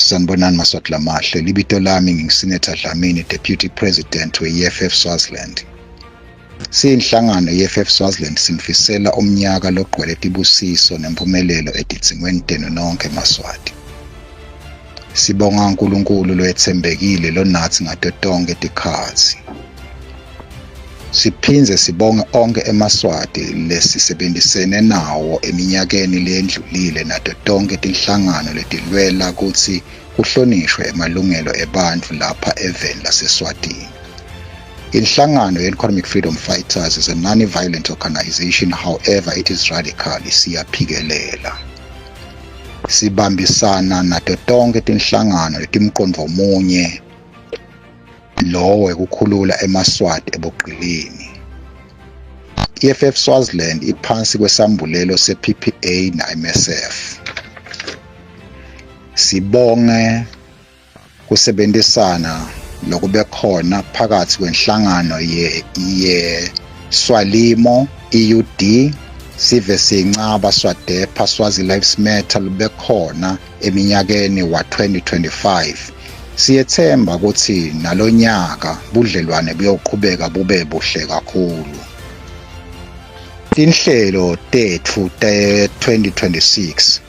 Sanibonani Maswati lamahle. Libito lami nginguSenator Dlamini, Deputy President we-EFF Swaziland. Siyinhlangano ye-EFF Swaziland sinifisela umnyaka logcwele tibusiso nempumelelo etidzingweni tenu nonke Maswati. Sibonga uNkulunkulu loyetsembekile lonatsi ngato tonkhe tikhatsi. Siphindze sibonge onkhe emaSwati lesisebenzisene nawo eminyakeni leyendlulile nato tonkhe tinhlangano letilwela kutsi kuhlonishwe emalungelo ebantfu lapha eveni laseSwatini. Inhlangano ye-Economic Freedom Fighters is a non-violent organization, however it is radical, siyaphikelela. Sibambisana nato tonkhe tinhlangano letimqondvo munye lowo wekukhulula emaSwati ebugqilini. EFF Swaziland iphansi kwesambulelo se-PPA na-MSF. Sibonge kusebenzisana lokube khona phakathi kwenhlangano ye, ye Swalimo EUD sive sincaba Swadepha Swazi Lives Matter lube khona eminyakeni wa-2025. Siyethemba ukuthi nalonyaka budlelwane buyoqhubeka bube buhle kakhulu. Tinhlelo tetfu te-2026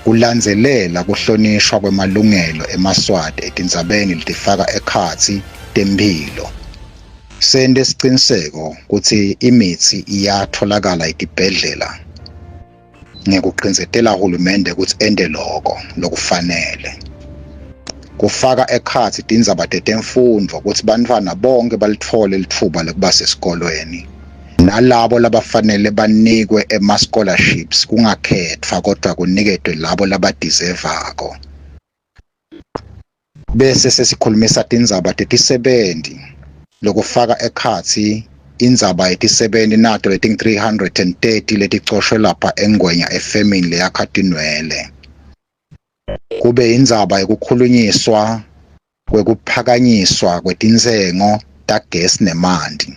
kulandzelela kuhlonishwa kwemalungelo emaSwati etindzabeni letifaka ekhatsi temphilo. Sente siciniseko kutsi imitsi iyatholakala etibhedlela ngekucindzetela hulumende kutsi ente loko lokufanele. Kufaka ekhatsi tindzaba tetemfundvo kutsi bantfwana bonke balitfole litfuba lekuba sesikolweni. Nalabo labafanele banikwe ema-scholarships kungakhetfwa kodvwa kuniketwe labo labadizevako. Bese sesikhulumisa tindzaba tetisebenti lokufaka ekhatsi indzaba yetisebenti nato letingu-330 leticoshwe lapha eNgwenya efemini leyakha tinwele. Kube indzaba yekukhulunyiswa kwekuphakanyiswa kwetintsengo tagesi nemanti.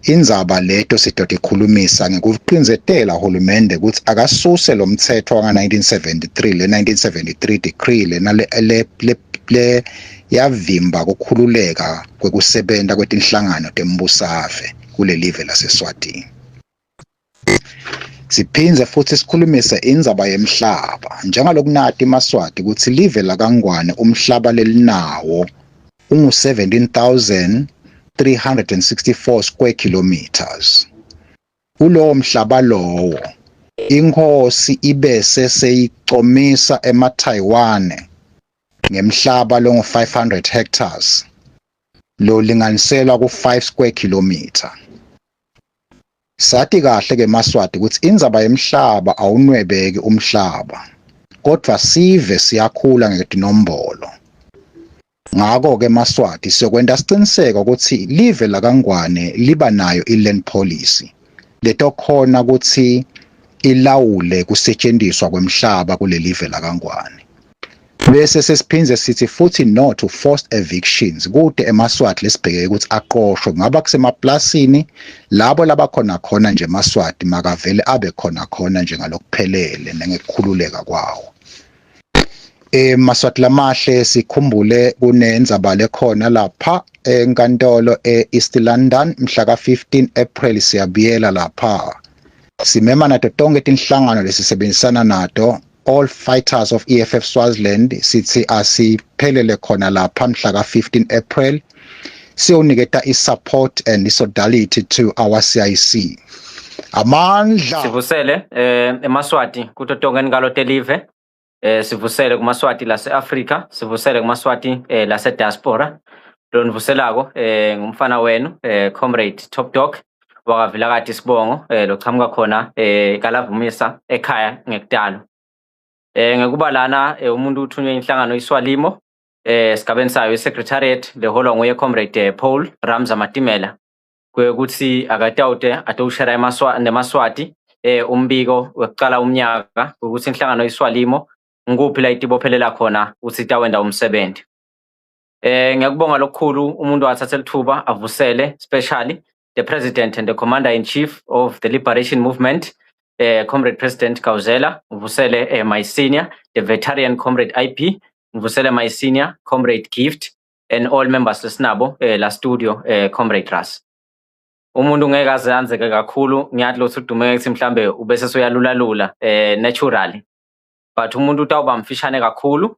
Indzaba leto sitotikhulumisa ngekucindzetela hulumende kutsi akasuse lo mtsetfo wanga-1973 le 1973 decree lena le, le, le, le yavimba kukhululeka kwekusebenta kwetinhlangano tembusave kulelive laseSwatini. Siphindze futhi sikhulumise indzaba yemhlaba njengalokunati Maswati kutsi live lakaNgwane umhlaba lelinawo ungu 17,364 square kilometers. Kulowo mhlaba lowo inkosi ibese seyicomisa emaTaiwan ngemhlaba longu 500 hectares lolinganiselwa ku 5 square kilometer. Sati kahle ke Maswati kutsi indzaba yemhlaba awunwebeki umhlaba kodvwa sive siyakhula ngetinombolo. Ngako ke Maswati siyokwenta siciniseko kutsi live lakaNgwane liba nayo i-land policy letokhona kutsi ilawule kusetjentiswa kwemhlaba kulelive lakaNgwane. Bese sesiphindze sithi futhi no to forced evictions kute emaSwati lesibheke ukuthi aqoshwe kungaba kusemaplasini labo labakhona khona nje emaSwati makavele abe khona khona nje ngalokuphelele nengekukhululeka kwawo. Maswati lamahle sikhumbule kunendzaba lekhona lapha enkantolo e-East London mhla ka-15 April siyabuyela lapha. Simema nato tonke tinhlangano lesisebenzisana nato, all fighters of EFF Swaziland, sithi asiphelele khona lapha mhla ka-15 April siyoniketa i-support and solidarity to our CIC. Amandla. Sivusele emaSwati kuto tonke inkalo telive. Sivusele kumaSwati lase-Afrika, sivusele kumaSwati lase diaspora. Lonivuselako ngumfana wenu Comrade Top Dog wakaVilakati Sibongo lochamuka khona kaLavumisa ekhaya ngekudalwa. Ngekuba lana umuntu uthunywe inhlangano iSwalimo sigabeni sayo i-secretariat leholwa nguye Comrade Paul Ramza Matimela kwekuthi akatawute atowushara nemaSwati umbiko wekucala umnyaka ukuthi inhlangano iSwalimo ngikuphi la itibophelela khona ukuthi itawenda umsebenzi. Ngiyakubonga lokukhulu umuntu wathatha lithuba avusele, especially the president and the commander in chief of the liberation movement, Comrade President Gawuzela, uvusele my senior, the veteran Comrade IP. Ngivusele my senior comrade Gift and all members lesinabo la studio, comrade Ras. Umuntu ngeke aze anzeke kakhulu, ngiyathi lo udume ukuthi mhlambe ubese soyalulalula naturally, but umuntu utawuba mfishane kakhulu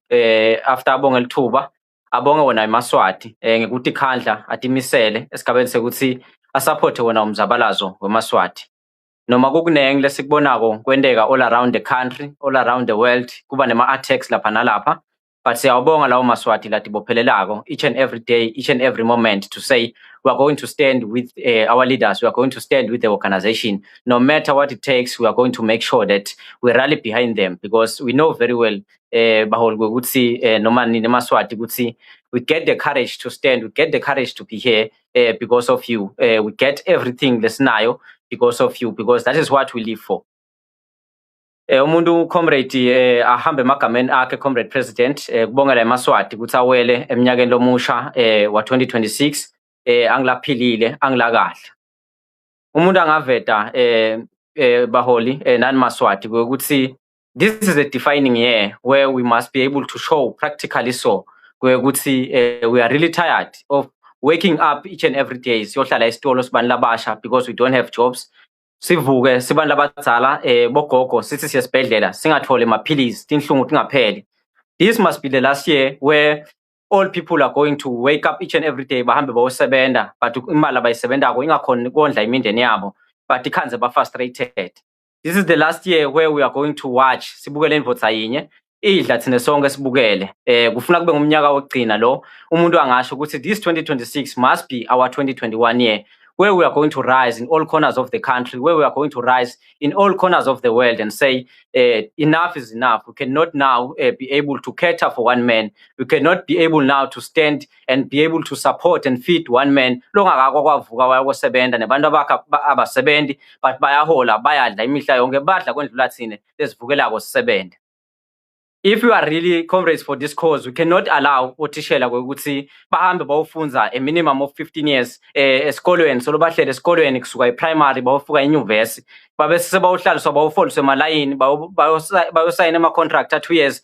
after abonge lithuba, abonge wona emaswati ngekuthi khandla atimisele esigabeni sekuthi asupporte wona umzabalazo wemaswati. Noma kukunengi lesikubonako kwenteka all around the country, all around the world, kuba nema-attacks lapha nalapha, but siyawabonga lawo maswati latibophelelako each and every day, each and every moment to say we are going to stand with our leaders, we are going to stand with the organization. No matter what it takes, we are going to make sure that we rally behind them, because we know very well, baholi, ukuthi noma nini emaswati ukuthi we get the courage to stand, we get the courage to be here because of you. We get everything lesinayo because of you, because that is what we live for. Umuntu comrade ahambe emagameni akhe, comrade president, kubongela emaswati ukuthi awele eminyakeni lomusha wa 2026 angilaphilile, angila kahle. Umuntu angaveta baholi nani maswati ukuthi this is a defining year where we must be able to show practically so ukuthi we are really tired of waking up each and every day siyohlala esitolo sibani labasha because we don't have jobs. Sivuke sibantu labadzala, bogogo, sithi siyesibhedlela singatholi amaphilisi, tinhlungu tingapheli. This must be the last year where all people are going to wake up each and every day bahambe bayosebenza, but imali abayisebentako ingakhoni kondla imindeni yabo, but ikhanze ba-frustrated. This is the last year where we are going to watch, sibukele indvodza yinye idla, thina sonke sibukele. Kufuna kube ngumnyaka wokugcina lo umuntu angasho ukuthi this 2026 must be our 2021 year, where we are going to rise in all corners of the country, where we are going to rise in all corners of the world and say, enough is enough. We cannot now be able to cater for one man. We cannot be able now to stand and be able to support and feed one man. Longakakwa kwavuka wayosebenza nebantu abakhe abasebenzi, but bayahola, bayadla imihla yonke, badla kwendlula thina lesivukelako sisebenze. If you are really comrades for this cause, we cannot allow othishela ukuthi bahambe bayofundza a minimum of 15 years esikolweni, solo bahlele esikolweni kusuka e-primary bayofika enyuvesi, babe sebayohlaliswa, bayofoliswa emalayini, bayosayina ama-contract a-2 years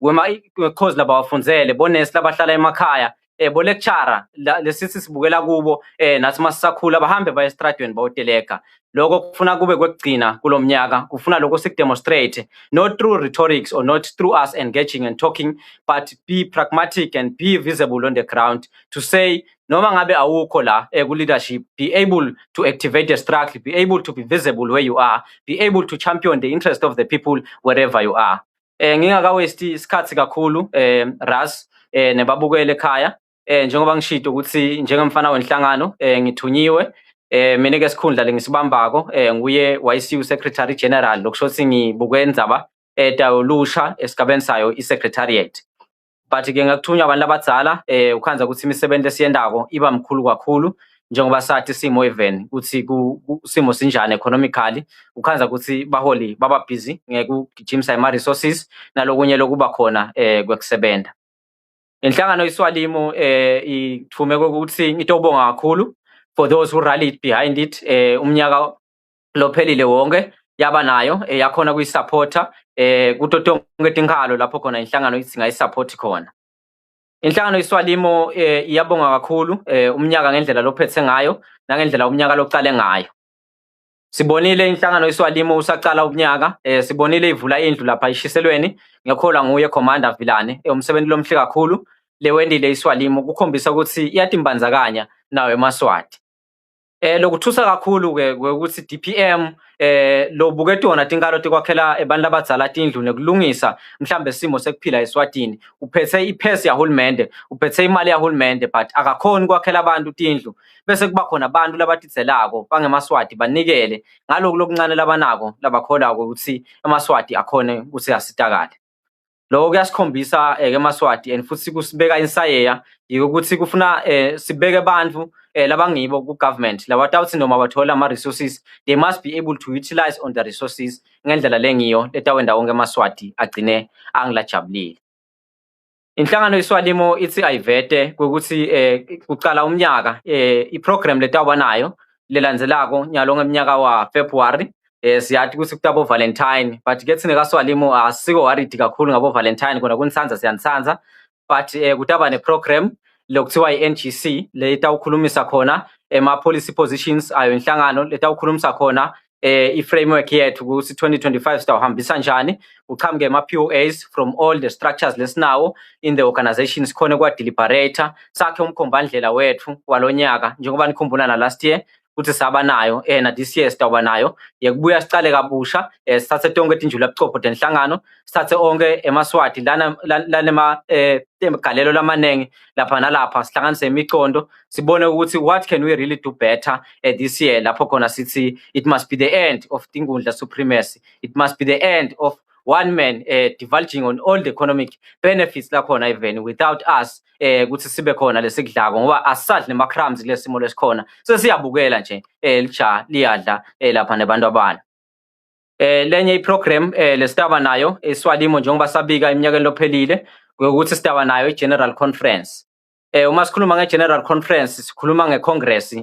wema-course labawafundzele. Bonesi labahlala emakhaya, bo-lecturer lesithi sibukela kubo nathi masisakhula, bahambe baye estradweni bayoteleka. Lokho kufuna kube kwekugcina kulo mnyaka. Kufuna lokho sikudemonstrate, not through rhetorics or not through us engaging and talking, but be pragmatic and be visible on the ground to say noma ngabe awukho la ku-leadership, be able to activate the struggle, be able to be visible where you are, be able to champion the interest of the people wherever you are. Ngingaka-waste isikhathi kakhulu, Ras nebabukele ekhaya, njengoba ngishito ukuthi njengemfana wenhlangano ngithunyiwe. Mina ke sikhundla lengisibambako nguye YCU Secretary General, lokusho ukuthi ngibuke indzaba lusha esigabeni sayo i-secretariat, but ke ngakuthunywa abantu abadzala, ukhanza ukuthi imisebenzi esiyendako iba mkhulu kakhulu, njengoba sathi isimo even ukuthi simo sinjani economically, ukhanza ukuthi baholi baba busy ngekugijimisa ama-resources nalokunye lokuba khona kwekusebenza. Inhlangano iSwalimo ithume ukuthi ngitobonga kakhulu for those who rallied behind it umnyaka lophelile wonke, yaba nayo yakhona kuyisupporta kuto tonke tinkhalo lapho khona inhlangano ithi singayisupport khona. Inhlangano iSwalimo iyabonga kakhulu umnyaka ngendlela lophethe ngayo nangendlela umnyaka locale ngayo. Sibonile inhlangano iSwalimo usacala umnyaka, sibonile ivula indlu lapha ishiselweni, ngiyakholwa nguye Commander Vilane, umsebenzi lomhle kakhulu lewendile iSwalimo kukhombisa ukuthi iyatimbandzakanya nawo emaswati. Lokuthusa kakhulu ke ukuthi DPM lobuke tona tinkalo tekwakhela abantu labadzala tindlu nekulungisa mhlambe isimo sekuphila eSwatini, uphethe iphesi yahulumende, uphethe imali yahulumende, but akakhoni ukwakhela abantu tindlu, bese kuba khona abantu labatidzelako bangemaswati banikele ngaloku lokuncane labanako labakholako ukuthi emaswati akhone ukuthi asitakale. Lokho kuyasikhombisa ke emaswati and futhi kusibeka insayeya ukuthi kufuna sibeke abantu labangibo ku-government labatawuthi noma bathola ama-resources, they must be able to utilize on the resources ngendlela lengiyo letawenta wonke emaswati agcine angilajabulile. Inhlangano iSwalimo ithi ayivete ukuthi kucala umnyaka i-program letawuba nayo lelandzelako nyalo ngeminyaka wa February. Siyathi ukuthi kutabo Valentine, but ke thina kaSwalimo asiko worried kakhulu ngabo Valentine, kona kunitsanza siyanitsanza, but kutaba ne-program lokuthiwa i-NGC le itawukhulumisa khona ema-policy positions ayo inhlangano, letawukhulumisa khona i-framework yethu ukuthi 2025 sitawuhambisa njani, uqhamuke ema-POAs from all the structures lesinawo in the organization, sikhone kwa-deliberate, sakhe umkhombandlela wethu walonyaka, njengoba nikhumbula na last year ukuthi saba nayo, na this year sitawuba nayo yekubuya sicale kabusha, sithathe tonke tinjula buchopho tenhlangano, sithathe onke emaSwati lana lanema emagalelo lamanengi lapha nalapha, sihlanganise imicondo, sibone ukuthi what can we really do better this year, lapho khona sithi it must be the end of Tingundla supremacy, it must be the end of one man divulging on all the economic benefits lakhona even without us ukuthi sibe khona lesikudlako, ngoba asisadli nema crumbs kulesimo lesikhona, sesiyabukela nje lija liyadla lapha nebantu abana. Lenye iprogram lesitaba nayo eSwalimo, njengoba sabika eminyakeni lophelile, ukuthi sitaba nayo i-General Conference. Uma sikhuluma nge-General Conference, sikhuluma nge-Congress,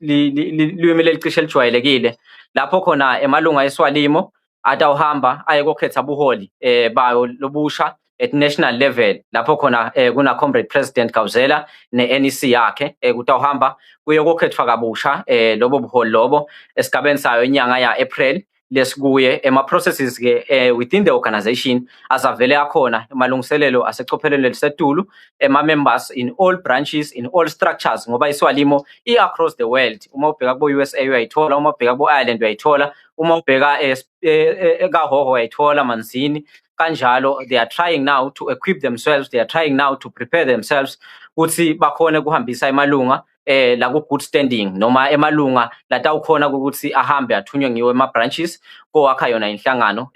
lwimi lelicishe elijwayelekile, lapho khona emalunga eSwalimo atawuhamba aye kokhetha buholi bayo lobusha at national level, lapho khona kuna Comrade President Gawuzela ne-NEC yakhe, kutawuhamba kuye kokhethwa kabusha lobo buholi lobo esigabeni sayo inyanga ya April lesikuye. Ema-processes ke within the organization azavele akhona, emalungiselelo asecophelweni lelisetulu, ema-members in all branches, in all structures, ngoba iSwalimo i-across the world. Uma ubheka kubo-USA uyayithola, uma ubheka kubo-Ireland uyayithola, uma ubheka kaHhohho uyayithola, Manzini kanjalo. They are trying now to equip themselves, they are trying now to prepare themselves ukuthi bakhone kuhambisa emalunga la ku good standing, noma emalunga latawukhona ukuthi ahambe athunywe ngiwo ema branches kowakha yona inhlangano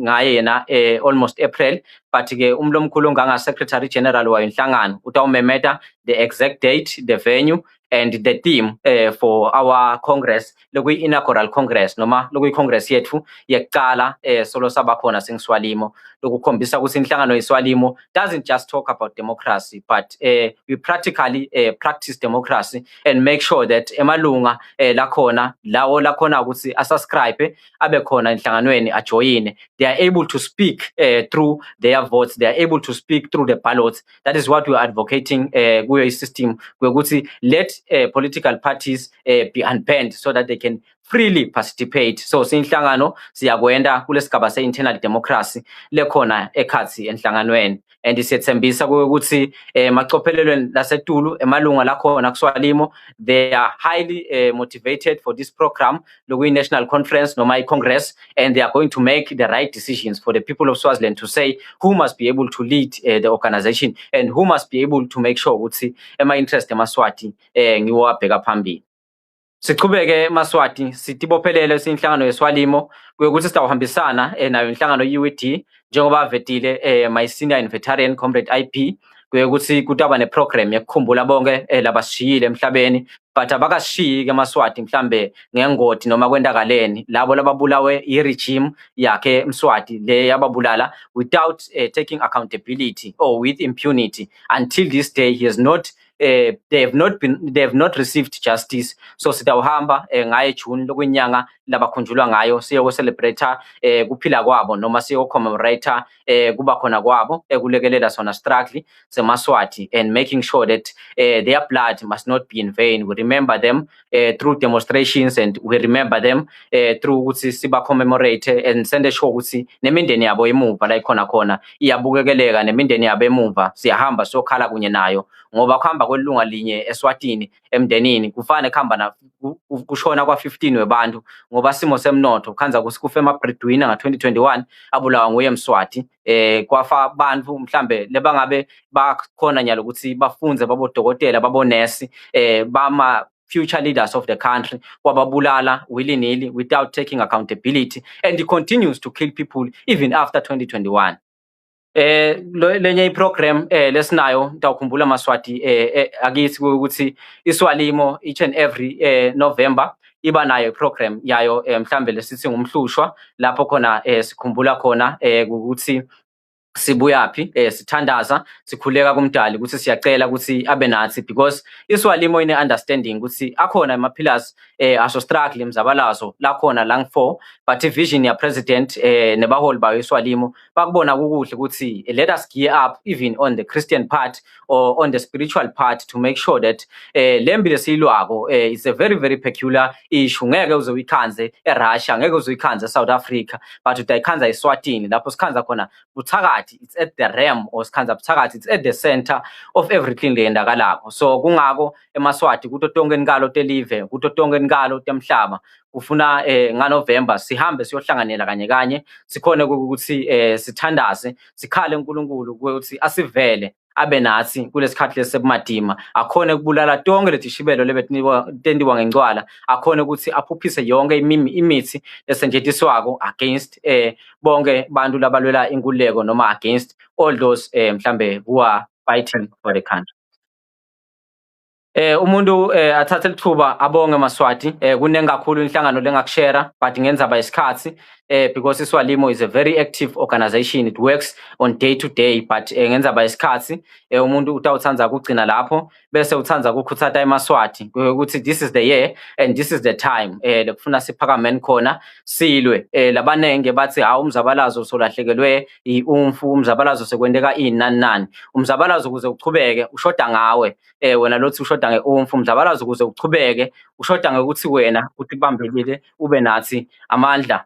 ngaye yena almost April. But ke umlomkhulu onganga secretary general wayo inhlangano utawumemeta the exact date, the venue and the theme for our congress, lokuyi inaugural congress noma lokuyi congress yethu yekuqala solo saba khona singiSwalimo, lokukhombisa ukuthi inhlangano yeSwalimo doesn't just talk about democracy, but we practically practice democracy and make sure that emalunga lakhona lawo lakhona ukuthi asubscribe, abe khona enhlanganweni, ajoyine, they are able to speak through their votes, they are able to speak through the ballots. That is what we are advocating kuyo i-system, ukuthi let political parties be unbanned so that they can freely participate. So sinhlangano siyakwenda kulesigaba se-internal democracy lekhona ekhathi enhlanganweni, and siyethembisa ukuthi emacophelelweni lasetulu emalunga lakhona kuSwalimo, they are highly motivated for this program lokuyi-national conference noma i-congress, and they are going to make the right decisions for the people of Swaziland to say who must be able to lead the organization and who must be able to make sure ukuthi ema-interest emaSwati ngiwo abheka phambili. Sichubeke maSwati, sitibophelele siyinhlangano yeSwalimo kuyokuthi sitawuhambisana nayo inhlangano ye-UED, njengoba avetile my senior and veteran Comrade IP, kuyokuthi kutaba neprogram yokukhumbula bonke labasishiyile emhlabeni, but abakasishiyi ke maSwati mhlambe ngengodi noma kwendakaleni, labo lababulawe i-regime yakhe Mswati le yababulala without taking accountability or with impunity. Until this day he has not they have not been they have not received justice. So sitawuhamba ngaye June, lokuyinyanga labakhunjulwa ngayo, siye celebrate kuphila kwabo noma siye commemorate kuba khona kwabo, ekulekelela sona struggle semaSwati and making sure that their blood must not be in vain. We remember them through demonstrations and we remember them through ukuthi siba commemorate and send sure ukuthi nemindeni yabo emuva la ikhona khona iyabukekeleka, nemindeni yabo emuva siyahamba siyokhala kunye nayo, ngoba kuhamba kwelunga linye eSwatini emndenini kufane kuhamba na kushona kwa-15 webantu, ngoba simo semnotho khanza ukuthi kufe ama-breadwinner nga-2021 abulawa nguye Mswati, kwafa bantu mhlambe lebangabe bakhona nyalo ukuthi bafunze babodokotela, babonesi, bama future leaders of the country, wababulala willy-nilly without taking accountability, and he continues to kill people even after 2021. Lenye iprogram lesinayo, ngitawukhumbula maSwati akithi ukuthi iSwalimo each and every November iba nayo iprogram yayo, mhlambe lesithi ngumhlushwa, lapho khona sikhumbula khona ukuthi Sibuyaphi? Sithandaza, sikhuleka kumdali ukuthi siyacela ukuthi abe nathi, because iSwalimo ine understanding ukuthi akhona ama pillars aso struggle emzabalazo lakhona lang 4, but i-vision ya president nebaholi bayo iSwalimo bakubona kukuhle ukuthi let us gear up even on the Christian part or on the spiritual part to make sure that lembi lesiyilwako is a very, very peculiar issue. Ngeke uze uyikhanze eRussia, ngeke uze uyikhanze eSouth Africa, but utayikhanza eSwatini lapho sikhanza khona buthakathi. It's at the realm or sikhanza buthakathi, it's at the center of everything leyendakalako. So kungako emaSwati kuto tonke inkalo telive, kuto tonke inkalo temhlaba, kufuna ngaNovember sihambe siyohlanganela kanye kanye, sikhone ukuthi sithandaze, sikhale uNkulunkulu ukuthi asivele, abe nathi kulesikhathi lesebumadima, akhone ukubulala tonke letishibelo lebetentiwa ngencwala, akhone ukuthi aphuphise yonke imithi lesetjentiswako against bonke bantu labalwela inkululeko noma against all those mhlambe who are fighting for the country. Umuntu athathe lithuba abonge maSwati. Kuningi kakhulu inhlangano lengakushare, but ngenzaba isikhathi, because iSwalimo is a very active organization, it works on day to day, but ngenzaba isikhathi, umuntu utawutsandza kugcina lapho bese utsandza ukukhutsata emaSwati ukuthi this is the year and this is the time lekufuna siphakameni khona silwe. Labanenge bathi hawu, umzabalazo solahlekelwe iumfu, umzabalazo sekwenteka ini nani nani. Umzabalazo ukuze uchubeke ushoda ngawe, wena lothi ushoda ngeumfu. Umzabalazo ukuze uchubeke ushoda ngokuthi wena utibambelile, ube nathi amandla.